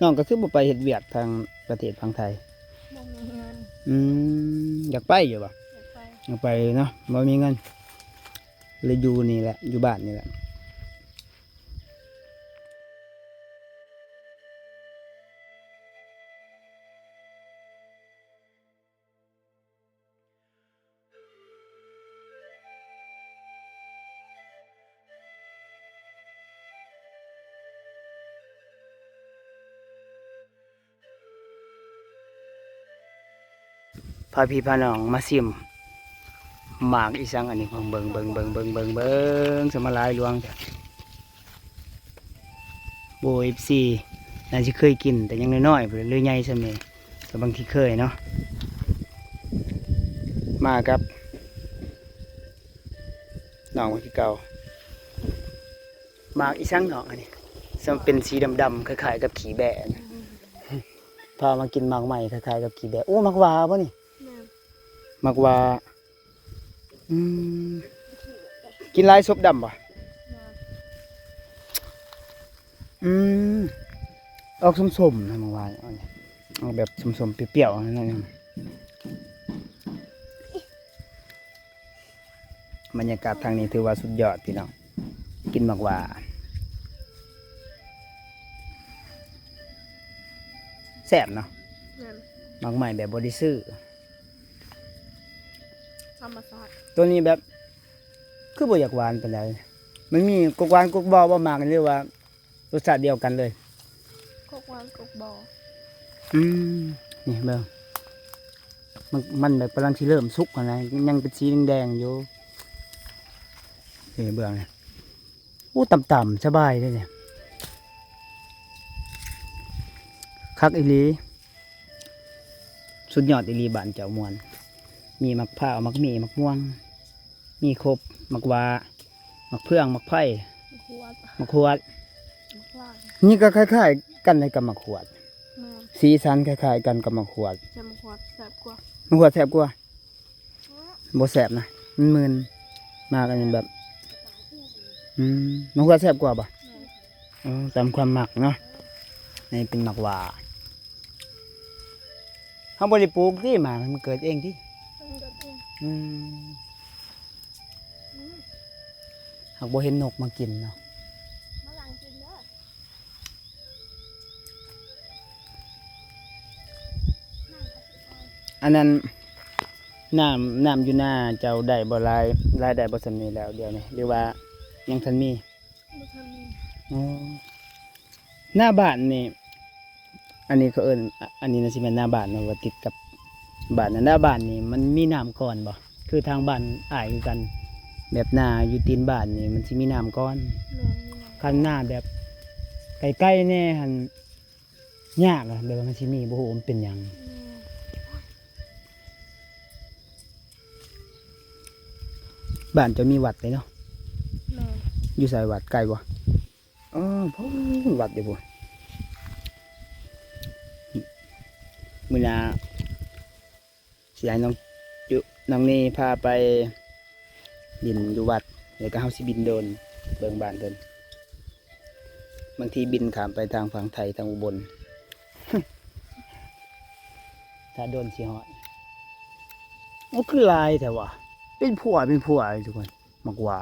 ນ້ອງກໍຄືບໍ່ໄປເຮັດວຽກທາງປະເທດຝັ່ງໄທ? ບໍ່ມີເງິນ. ອືມ ຢາກໄປຢູ່ບໍ່? ຢາກໄປ. ຢາກໄປເນາະ ບໍ່ມີເງິນ ເລີຍຢູ່ນີ້ແຫຼະ ຢູ່ບ້ານນີ້ແຫຼະ. ພາພີ່ພານ້ອງມາຊິມໝາກອີ່ສັງອັນນີ້ ເບິ່ງ ເບິ່ງ ເບິ່ງ ສະມາຫຼາຍຫຼວງແທ້. ໂອ້ ເອັຟຊີ ໜ້າຊິເຄີຍກິນ ແຕ່ຍັງນ້ອຍໆ ພຸ້ນ ຫຼືໃຫຍ່ສ່ຳນີ້ ກໍບາງທີເຄີຍເນາະ. ມາກັບນ້ອງຄົນທີ່ເກົ່າ. ໝາກອີ່ສັງນ້ອງອັນນີ້ ສ່ຳເປັນສີດຳໆ ຄ້າຍໆກັບຂີ້ແບ້ນະ. ພາມາກິນໝາກໃໝ່ຄ້າຍໆກັບຂີ້ແບ້. ໂອ້ ໝາກຫວ້າບໍ່ນີ້? ແມ່ນ. ໝາກຫວ້າ. ອືມ ກິນຫຼາຍສົບດຳບໍ່? ອືມ ອອກສົ້ມໆນະ ໝາກຫວ້າ ອອກແບບສົ້ມໆ ປ່ຽວໆ ໜ້ອຍໜຶ່ງ. ບັນຍາກາດທາງນີ້ຖືວ່າສຸດຍອດພີ່ນ້ອງ ກິນໝາກຫວ້າ ແຊບເນາະ. ແມ່ນ. ໝາກໃໝ່ແບບບໍ່ໄດ້ຊື້ ທຳມະຊາດ. ໂຕນີ້ແບບຄືບໍ່ຢາກຫວານປານໃດ ມັນມີກົກຫວານກົກບໍ່ບໍ່ ໝາກນີ້ ຫຼືວ່າ ລົດຊາດດຽວກັນເລີຍ ກົກຫວານກົກບໍ່. ອືມ ນີ້ເບິ່ງ ມັນ ມັນແບບກຳລັງຊິເລີ່ມສຸກຫັ້ນນະ ຍັງເປັນສີແດງໆຢູ່. ນີ້ເບິ່ງ ໂອ້ ຕ່ຳໆ ສະບາຍເດ້ນີ້ ຄັກອີ່ຫຼີ ສຸດຍອດອີ່ຫຼີ. ບ້ານເຈົ້າມ່ວນ ມີໝາກພ້າວ ໝາກມີ້ ໝາກມ່ວງ ມີຄົບ ໝາກຫວ້າ ໝາກເຟືອງ ໝາກໄຜ່ ໝາກຂວດ ໝາກຂວດ. ໝາກຂວດ ນີ້ກໍຄ້າຍໆກັນກັບໝາກຂວດ. ແມ່ນ. ສີສັນຄ້າຍໆກັນກັບໝາກຂວດ ແຕ່ໝາກຂວດແຊບກວ່າ. ໝາກຂວດແຊບກວ່າ? ບໍ່ແຊບນະ ມັນມຶນ ໝາກອັນນີ້ແບບ ອືມ ໝາກຂວດແຊບກວ່າບໍ່? ແມ່ນ. ອໍ ຕາມຄວາມມັກເນາະ. ນີ້ເປັນໝາກຫວ້າ ເຮົາບໍ່ໄດ້ປູກຕິ ໝາກມັນເກີດເອງຕິ? ມັນເກີດເອງ. ອືມ ອືມ ຫາກບໍ່ເຫັນນົກມາກິນເນາະ. ມາຫຼັງກິນເດີ. ອັນນັ້ນ ນ້ຳ ນ້ຳຢູ່ນາເຈົ້າໄດ້ບໍ່ຫຼາຍ ລາຍໄດ້ບໍ່ສ່ຳນີ້ແລ້ວດຽວນີ້ ຫຼືວ່າຍັງທັນມີ? ບໍ່ທັນມີ. ອໍ ໜ້າບ້ານນີ້ ອັນນີ້ເຂົາເອີ້ນ ອ- ອັນນີ້ໜ້າຊິແມ່ນໜ້າບ້ານເນາະ ວ່າຕິດກັບບ້ານນະ. ໜ້າບ້ານນີ້ມັນມີນ້ຳກ່ອນບໍ່? ຄືທາງບ້ານອ້າຍຄືກັນ ແບບນາຢູ່ຕີນບ້ານນີ້ມັນຊິມີນ້ຳກ່ອນ. ແມ່ນ. ຄັນນາແບບໄກໆແດ່ຫັ້ນ ຍາກນະ ແບບວ່າມັນຊິມີ ບໍ່ຮູ້ວ່າມັນເປັນຫຍັງ. ແມ່ນ. ບ້ານເຈົ້າມີວັດເດ້ເນາະ? ແມ່ນ. ຢູ່ໃສວັດ? ໄກບໍ່? ອໍ ພຸ້ນ ວັດຢູ່ພຸ້ນ. ມື້ໜ້າຊິໃຫ້ນ້ອງຈຸ ນ້ອງນີພາໄປຫຼິ້ນຢູ່ວັດ ແລ້ວກໍເຮົາຊິບິນໂດຣນເບິ່ງບ້ານເພິ່ນ. ບາງທີບິນຂ້າມໄປທາງຝັ່ງໄທ ທາງອຸບົນ ຖ້າໂດນຊິຮອດ. ໂອ້ ຄືຫຼາຍແທ້ວະ ເປັນພົວເປັນພົວເລີຍທຸກຄົນ ໝາກຫວ້າ.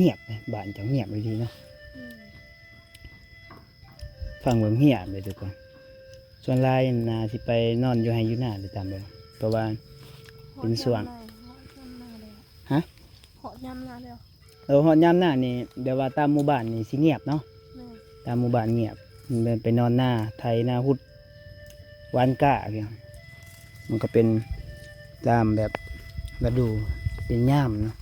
ງຽບເດ້ ບ້ານເຈົ້າງຽບອີ່ຫຼີເນາະ. ອືມ. ຟັງເບິ່ງ ງຽບເລີຍທຸກຄົນ. ສ່ວນຫຼາຍໜ້າຊິໄປນອນຢູ່ໄຮ່ຢູ່ນາເລີຍຕາມເບິ່ງ ເພາະວ່າເປັນຊ່ວງ ຮອດຍາມນາແລ້ວ. ຮະ? ຮອດຍາມນາແລ້ວ. ເອີ ຮອດຍາມນານີ້ ແບບວ່າຕາມໝູ່ບ້ານນີ້ຊິງຽບເນາະ. ແມ່ນ. ຕາມໝູ່ບ້ານງຽບ ໄປນອນນາ ໄຖນາ ຫຸດ ຫວ່ານກ້າ ມັນກໍເປັນຕາມແບບລະດູ ເປັນຍາມເນາະ.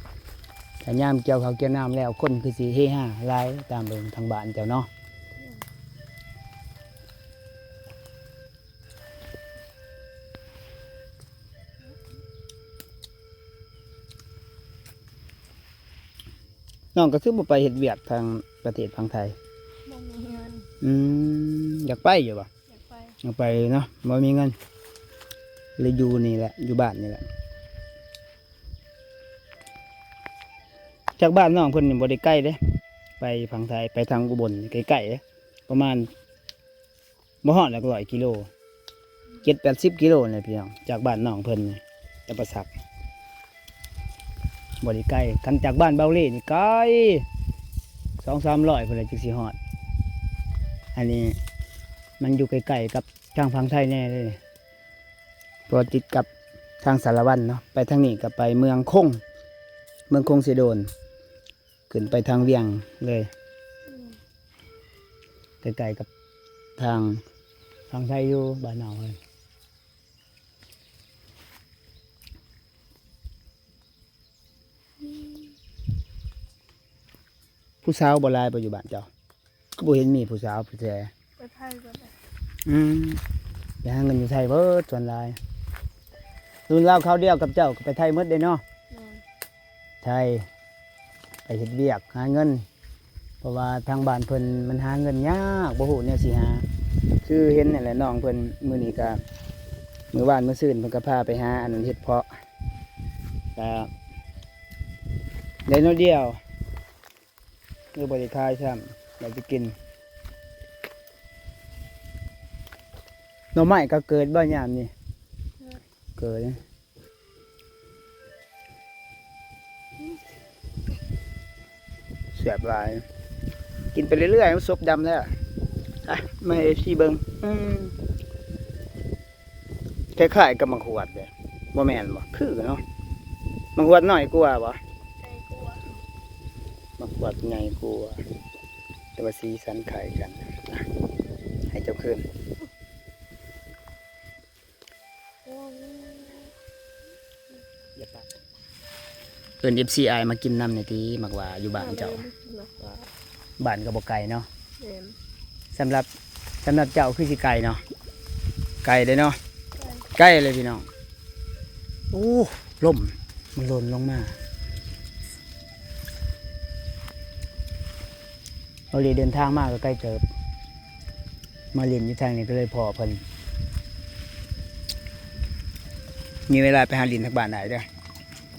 ຖ້າຍາມກ່ຽວເຂົ້າກ່ຽວນ້ຳແລ້ວ ຄົນຄືຊິເຮຮາຫຼາຍ ຕາມເບິ່ງທາງບ້ານເຈົ້າເນາະ. ນ້ອງກໍຄືບໍ່ໄປເຮັດວຽກທາງປະເທດຝັ່ງໄທ? ບໍ່ມີເງິນ. ອືມ ຢາກໄປຢູ່ບໍ່? ຢາກໄປ. ຢາກໄປເນາະ ບໍ່ມີເງິນ ເລີຍຢູ່ນີ້ແຫຼະ ຢູ່ບ້ານນີ້ແຫຼະ. ຈາກບ້ານນ້ອງເພິ່ນນີ້ບໍ່ໄດ້ໄກເດ້ ໄປຝັ່ງໄທ ໄປທາງອຸບົນໃກ້ໆເດ້ ປະມານ ບໍ່ຮອດຫຼັກຮ້ອຍກິໂລ ເຈັດແປດສິບກິໂລນີ້ແຫຼະພີ່ນ້ອງ ຈາກບ້ານນ້ອງເພິ່ນນີ້ ຈຳປາສັກ ບໍ່ໄດ້ໄກ. ຄັນຈາກບ້ານເບົາເລ່ນີ້ໄກ ສອງສາມຮ້ອຍພຸ້ນແຫຼະຈຶ່ງຊິຮອດ. ອັນນີ້ມັນຢູ່ໃກ້ໆກັບທາງຝັ່ງໄທແດ່ເດ້ ເພາະວ່າຕິດກັບທາງສາລະວັນເນາະ. ໄປທາງນີ້ກໍໄປເມືອງຄົງ ເມືອງຄົງເຊໂດນ ຂຶ້ນໄປທາງວຽງເລີຍ ໃກ້ໆກັບທາງຝັ່ງໄທຢູ່ບ້ານເຮົາ. ຜູ້ສາວບໍ່ຫຼາຍບໍ່ຢູ່ບ້ານເຈົ້າ? ຄືບໍ່ເຫັນມີຜູ້ສາວຜູ້ແທ້. ໄປໄທເບິດແຫຼະ. ອືມ ໄປຫາເງິນຢູ່ໄທເບິດສ່ວນຫຼາຍ. ລຸ້ນລາວຄາວດຽວກັບເຈົ້າກໍໄປໄທໝົດເດ້ເນາະ. ແມ່ນ. ໄທ ໄປເຮັດວຽກຫາເງິນ ເພາະວ່າທາງບ້ານເພິ່ນມັນຫາເງິນຍາກ ບໍ່ຮູ້ແນວຊິຫາ. ຄືເຫັນນັ້ນແຫຼະ ນ້ອງເພິ່ນມື້ນີ້ກະ ມື້ວານມື້ຊືນເພິ່ນກະພາໄປຫາອັນນັ້ນເຫັດເຜາະ ກະໄດ້ໜ້ອຍດຽວ ເລີຍບໍ່ໄດ້ຂາຍຊ້ຳ ໄດ້ໄປກິນ. ໜໍ່ໄມ້ກໍເກີດບໍ່ຍາມນີ້? ເກີດ. ແຊບຫຼາຍ ກິນໄປເລື້ອຍໆ ມັນສົບດຳແລ້ວ. ອ່ະ ມາໃຫ້ເອັຟຊີເບິ່ງ ອືມ ຄ້າຍໆກັບໝາກຫວດເດ້ ບໍ່ແມ່ນບໍ່? ຄືເນາະ ໝາກຫວດນ້ອຍກວ່າບໍ່? ໃຫຍ່ກວ່າ ໝາກຫວດໃຫຍ່ກວ່າ ແຕ່ວ່າສີສັນຄ້າຍກັນ. ອ່ະ ໃຫ້ເຈົ້າຄືນ. ເອີ້ນເອັຟຊີອ້າຍມາກິນນຳແດ່ຕິ ໝາກຫວ້າຢູ່ບ້ານເຈົ້າ. ມາເລີຍ ມາກິນໝາກຫວ້າ. ບ້ານກໍບໍ່ໄກເນາະ. ແມ່ນ. ສຳລັບ ສຳລັບເຈົ້າຄືຊິໄກເນາະ. ໄກເດ້ເນາະ. ໄກ ໄກເລີຍພີ່ນ້ອງ. ໂອ້ ລົມມັນຫຼົ່ນລົງມາ. ເຮົາເລີຍເດີນທາງມາກໍໄກເຕີບ. ມາຫຼິ້ນຢູ່ທາງນີ້ກໍເລີຍພໍ້ເພິ່ນ. ມີເວລາໄປຫາຫຼິ້ນທາງບ້ານອ້າຍເດີ້.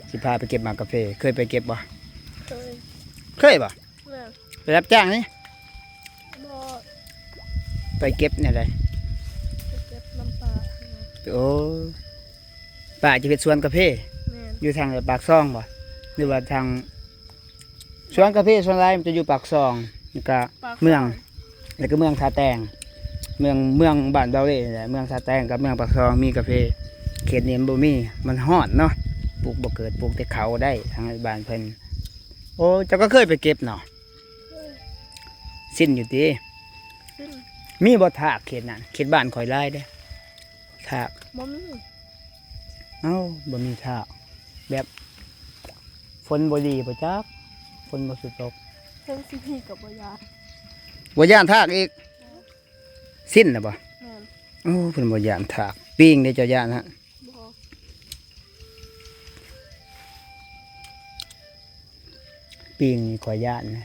ຊິພາໄປເກັບໝາກກາເຟ. ເຄີຍໄປເກັບບໍ່? ເຄີຍ. ເຄີຍບໍ່? ແມ່ນ. ໄປຮັບຈ້າງນີ້? ບໍ່. ໄປເກັບແນວໃດ? ໄປເກັບນຳປ້າ. ໂອ້ ປ້າຈະເຮັດສວນກາເຟ? ແມ່ນ. ຢູ່ທາງປາກຊ່ອງບໍ່? ຫຼືວ່າທາງ ສວນກາເຟສ່ວນຫຼາຍມັນຈະຢູ່ປາກຊ່ອງ ແລ້ວກະ ປາກຊ່ອງ ເມືອງ ແລ້ວກະເມືອງທ່າແຕງ ເມືອງ ເມືອງບ້ານເບົາເລ່ນີ້ແຫຼະ ເມືອງທ່າແຕງກັບເມືອງປາກຊ່ອງມີກາເຟ. ເຂດນີ້ມັນບໍ່ມີ ມັນຮ້ອນເນາະ ປູກບໍ່ເກີດ ປູກແຕ່ເຂົ້າໄດ້ທາງບ້ານເພິ່ນ. ໂອ້ ເຈົ້າກໍເຄີຍໄປເກັບເນາະ? ເຄີຍ. ຊິນຢູ່ຕິ? ຊິນ. ມີບໍ່ທາກເຂດນັ້ນ? ເຂດບ້ານຂ້ອຍຫຼາຍເດ້ ທາກ. ບໍ່ມີ. ເອົ້າ ບໍ່ມີທາກ ແບບຝົນບໍ່ດີບໍ່ຈັກ ຝົນບໍ່ສຸຕົກ. ເຖິງຊິມີກໍບໍ່ຢ້ານ. ບໍ່ຢ້ານທາກອີກ? ຊິນນະບໍ່? ແມ່ນ. ໂອ້ ເພິ່ນບໍ່ຢ້ານທາກ. ປີງເດ້ ເຈົ້າຢ້ານຫະ? ບໍ່. ປີງນີ້ຂ້ອຍຢ້ານນະ.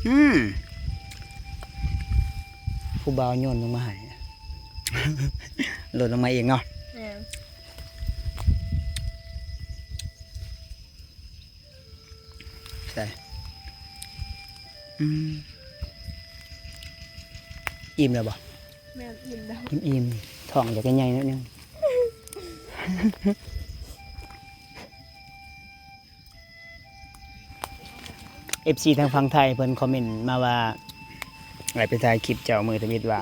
ອືມ ຜູ້ບ່າວໂຍນລົງມາໃຫ້ ໂລດລົງມາເອງເນາະ. ແມ່ນ. ໃສ່ ອືມ ອີ່ມແລ້ວບໍ່? ແມ່ນ ອີ່ມແລ້ວ. ອີ່ມໆ ທ້ອງຢາກໃຫຍ່ໆໜ້ອຍໜຶ່ງ. ເອັຟຊີທາງຝັ່ງໄທເພິ່ນຄອມເມັນມາວ່າ ໃຫ້ໄປຖ່າຍຄລິບເຈົ້າມື້ທຳອິດວ່າ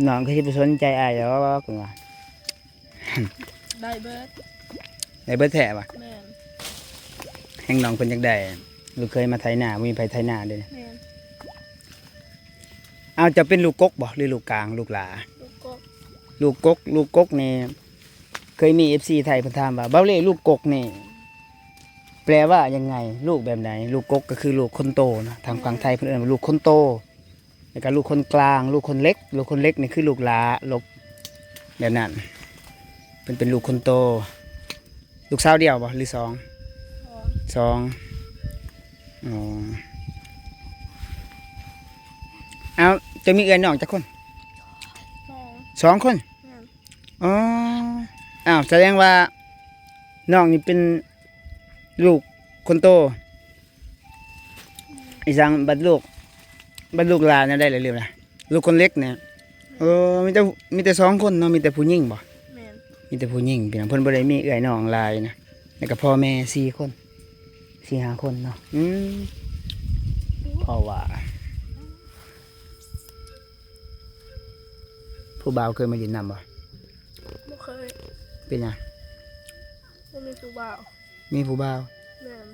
ນ້ອງຄືຊິບໍ່ສົນໃຈອ້າຍດອກ ເພິ່ນວ່າ. ໄດ້ເບິດ. ໄດ້ເບິດແທ້ຫວາ? ແມ່ນ. ແຮ່ງນ້ອງເພິ່ນຢາກໄດ້ ລູກເຂີຍມາໄຖນາ ບໍ່ມີໃຜໄຖນາເດ້. ແມ່ນ. ອ້າວ ເຈົ້າເປັນລູກກົກບໍ່ ຫຼືລູກກາງ ລູກຫຼ້າ? ລູກກົກ. ລູກກົກ ລູກກົກນີ້ ເຄີຍມີເອັຟຊີໄທເພິ່ນຖາມວ່າ ເບົາເລ່ ລູກກົກນີ້ແປວ່າຍັງໄງ? ລູກແບບໃດ? ລູກກົກກໍຄືລູກຄົນໂຕເນາະ ທາງຝັ່ງໄທເພິ່ນເອີ້ນວ່າລູກຄົນໂຕ. ແລ້ວກໍລູກຄົນກາງ ລູກຄົນເລັກ ລູກຄົນເລັກນີ້ຄືລູກຫຼ້າ ລູກແບບນັ້ນ. ເພິ່ນເປັນລູກຄົນໂຕ. ລູກສາວດຽວບໍ່ ຫຼືສອງ? ສອງ. ສອງ. ອໍ ເອົາ ເຈົ້າມີເອື້ອຍນ້ອງຈັກຄົນ? ສອງ. ສອງຄົນ? ແມ່ນ. ອໍ ອ້າວ ສະແດງວ່ານ້ອງນີ້ເປັນລູກຄົນໂຕ ອີຫຍັງ ບັດລູກ ບັດລູກຫຼານແນວໃດລະ ລືມລະ ລູກຄົນເລັກນີ້. ເອີ ມີແຕ່ ມີແຕ່ສອງຄົນເນາະ ມີແຕ່ຜູ້ຍິງບໍ່? ແມ່ນ ມີແຕ່ຜູ້ຍິງພີ່ນ້ອງ ເພິ່ນບໍ່ໄດ້ມີເອື້ອຍນ້ອງຫຼາຍນະ ແລ້ວກໍພໍ່ແມ່ສີ່ຄົນ ສີ່ຫ້າຄົນເນາະ. ອືມ ເພາະວ່າ ຜູ້ບ່າວເຄີຍມາຫຼິ້ນນຳບໍ່? ບໍ່ເຄີຍ. ເປັນຫຍັງ? ບໍ່ມີຜູ້ບ່າວ. ມີຜູ້ບ່າວ? ແມ່ນ.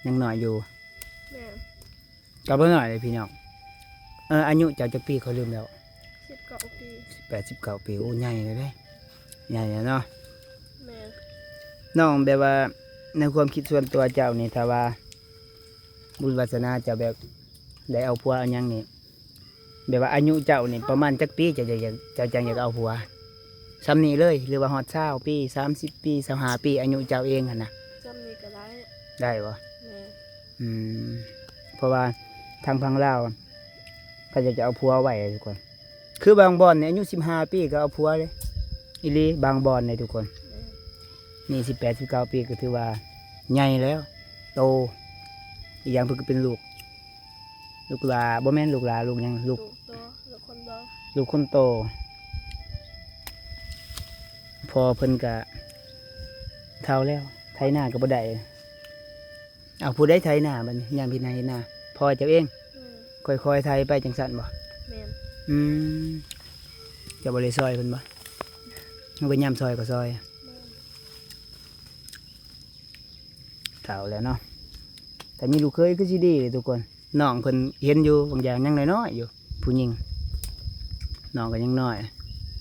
ຍັງນ້ອຍຢູ່? ແມ່ນ. ກໍບໍ່ນ້ອຍເດ້ພີ່ນ້ອງ. ເອີ ອາຍຸເຈົ້າຈັກປີ? ຂ້ອຍລືມແລ້ວ. ສິບເກົ້າປີ. ສິບແປດ ສິບເກົ້າປີ. ໂອ້ ໃຫຍ່ແລ້ວເດ້ ໃຫຍ່ແລ້ວເນາະ. ແມ່ນ. ນ້ອງ ແບບວ່າໃນຄວາມຄິດສ່ວນຕົວເຈົ້ານີ້ ຖ້າວ່າບຸນວາສະໜາເຈົ້າແບບໄດ້ເອົາຜົວເອົາຫຍັງນີ້ ແບບວ່າອາຍຸເຈົ້ານີ້ປະມານຈັກປີ ເຈົ້າ ເຈົ້າ ເຈົ້າ ເຈົ້າຈັ່ງຢາກເອົາຜົວ? ສ່ຳນີ້ເລີຍ ຫຼືວ່າຮອດຊາວປີ ສາມສິບປີ ຊາວຫ້າປີ ອາຍຸເຈົ້າເອງຫັ້ນນະ? ສ່ຳນີ້ກໍໄດ້. ໄດ້ບໍ່? ແມ່ນ. ອືມ ເພາະວ່າທາງຝັ່ງລາວ ເຂົາເຈົ້າຈະເອົາຜົວໄວທຸກຄົນ. ຄືບາງບ່ອນນີ້ອາຍຸສິບຫ້າປີກໍເອົາຜົວເດ້ ອີ່ຫຼີ ບາງບ່ອນນີ້ທຸກຄົນ. ແມ່ນ. ນີ້ສິບແປດ ສິບເກົ້າປີກໍຖືວ່າໃຫຍ່ແລ້ວ ໂຕ. ອີກຢ່າງເພິ່ນກໍເປັນລູກ ລູກຫຼ້າ ບໍ່ແມ່ນລູກຫຼ້າ ລູກຫຍັງ ລູກ ລູກໂຕ ລູກຄົນໂຕ ລູກຄົນໂຕ. ພໍ່ເພິ່ນກະເຖົ້າແລ້ວ ໄຖນາກໍບໍ່ໄດ້. ເອົາ ຜູ້ໃດໄຖນາບັດນີ້? ຍາມເຮັດໄຮ່ເຮັດນາ ພໍ່ເຈົ້າເອງ? ແມ່ນ. ຄ່ອຍໆໄຖໄປຈັ່ງຊັ້ນບໍ່? ແມ່ນ. ອືມ ເຈົ້າບໍ່ໄດ້ຊ່ອຍເພິ່ນບໍ່? ເຮົາໄປຍາມຊ່ອຍກໍຊ່ອຍ. ແມ່ນ. ເຖົ້າແລ້ວເນາະ ຖ້າມີລູກເຂີຍຄືຊິດີເດ້ທຸກຄົນ. ນ້ອງເພິ່ນເຫັນຢູ່ ບາງຢ່າງຍັງນ້ອຍໆຢູ່ ຜູ້ຍິງ ນ້ອງກໍຍັງນ້ອຍ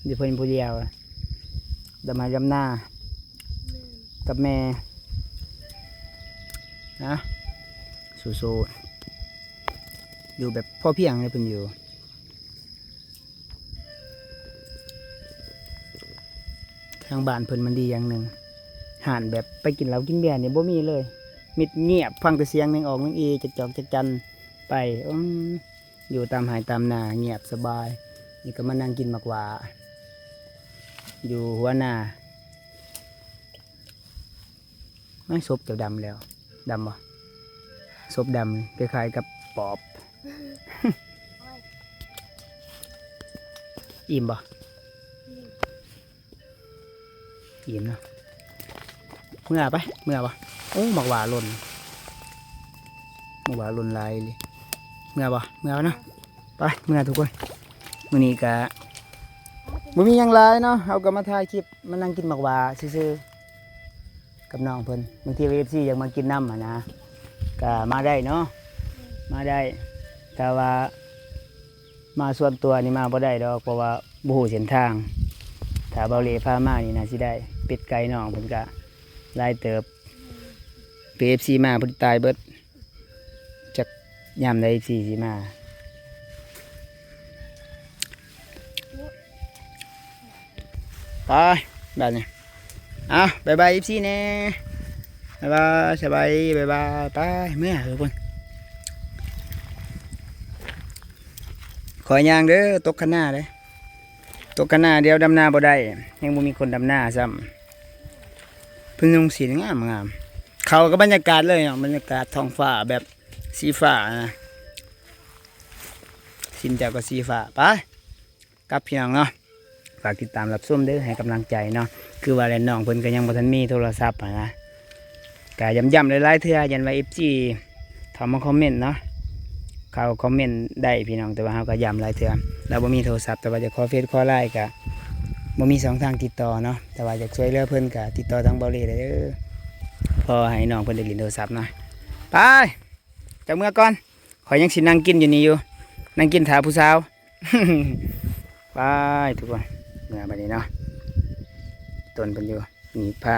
ມີເພິ່ນຜູ້ດຽວ ດຳໄຮ່ດຳນາ ແມ່ນ ກັບແມ່ ນະ ສູ້ໆ ຢູ່ແບບພໍພຽງເລີຍ ເພິ່ນຢູ່ ທາງບ້ານເພິ່ນມັນດີຢ່າງໜຶ່ງ ຮ້ານແບບໄປກິນເຫຼົ້າກິນເບຍນີ້ບໍ່ມີເລີຍ ມິດງຽບ ຟັງແຕ່ສຽງແມງອອກແມງອີ ຈະຈອກຈະຈັນໄປ. ອືມ ຢູ່ຕາມໄຮ່ຕາມນາງຽບສະບາຍ. ນີ້ກໍມານັ່ງກິນໝາກຫວ້າຢູ່ຫົວນາ. ເອີຍ ສົບເຈົ້າດຳແລ້ວ. ດຳບໍ່? ສົບດຳ ຄ້າຍໆກັບປອບ. ອີ່ມບໍ່? ອີ່ມເນາະ. ເມືອໄປ ເມືອບໍ່? ໂອ້ ໝາກຫວ້າຫຼົ່ນ ໝາກຫວ້າຫຼົ່ນຫຼາຍອີ່ຫຼີ. ເມືອບໍ່? ເມືອເນາະ. ໄປ ເມືອທຸກຄົນ. ມື້ນີ້ກະບໍ່ມີຫຍັງຫຼາຍເນາະ ເຮົາກໍມາຖ່າຍຄລິບ ມານັ່ງກິນໝາກຫວ້າຊື່ໆ ກັບນ້ອງເພິ່ນ. ບາງທີເອັຟຊີຢາກມາກິນນຳຫັ້ນນະ ກະມາໄດ້ເນາະ ມາໄດ້. ແຕ່ວ່າມາສ່ວນຕົວນີ້ມາບໍ່ໄດ້ດອກ ເພາະວ່າບໍ່ຮູ້ເສັ້ນທາງ. ຖ້າເບົາເລ່ພາມານີ້ໜ້າຊິໄດ້. ເປັດໄກ່ນ້ອງເພິ່ນກະຫຼາຍເຕີບ ເອັຟຊີມາພຸ້ນຕາຍເບິດ. ຈັກຍາມໃດເອັຟຊີຊິມາ. ໄປບາດນີ້. ເອົາ ບາຍບາຍເອັຟຊີແດ່. ບາຍບາຍ ສະບາຍດີ ບາຍບາຍ. ໄປ ເມືອທຸກຄົນ. ຂໍຍ່າງເດີ ຕົກຄັນນາເດີ ຕົກຄັນນາ ດຽວດຳນາບໍ່ໄດ້ ຍັງບໍ່ມີຄົນດຳນາຊ້ຳ. ເພິ່ນນຸ່ງສິ້ນງາມໆ ເຂົ້າກັບບັນຍາກາດເລີຍເນາະ ບັນຍາກາດທ້ອງຟ້າແບບສີຟ້ານະ ສິ້ນເຈົ້າກໍສີຟ້າ. ໄປ ກັບພີ່ນ້ອງເນາະ ຝາກຕິດຕາມຮັບຊົມເດີ ໃຫ້ກຳລັງໃຈເນາະ. ຄືວ່າແຫຼະ ນ້ອງເພິ່ນກໍຍັງບໍ່ທັນມີໂທລະສັບຫັ້ນນະ ກະຢ້ຳໆຫຼາຍໆເທື່ອ ຢ້ານວ່າເອັຟຊີເຂົ້າມາຄອມເມັນເນາະ ເຂົ້າຄອມເມັນໄດ້ພີ່ນ້ອງ ແຕ່ວ່າເຮົາກໍຢ້ຳຫຼາຍເທື່ອ ລາວບໍ່ມີໂທລະສັບ. ແຕ່ວ່າຈະຂໍເຟສຂໍລາຍ ກະບໍ່ມີຊ່ອງທາງຕິດຕໍ່ເນາະ ແຕ່ວ່າຢາກຊ່ວຍເຫຼືອເພິ່ນ ກະຕິດຕໍ່ທາງເບົາເລ່ໄດ້ເດີ ພໍໃຫ້ນ້ອງເພິ່ນໄດ້ຫຼິ້ນໂທລະສັບເນາະ. ໄປ ເຈົ້າເມືອກ່ອນ ຂ້ອຍຍັງຊິນັ່ງກິນຢູ່ນີ້ຢູ່ ນັ່ງກິນຖ້າຜູ້ສາວ. ໄປທຸກຄົນ ເມືອບາດນີ້ເນາະ ຕົ້ນເພິ່ນຢູ່ ນີ້ພາ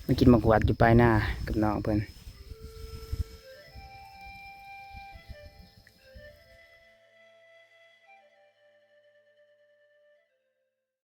ມາກິນໝາກຫວັດຢູ່ປາຍນາກັບນ້ອງເພິ່ນ.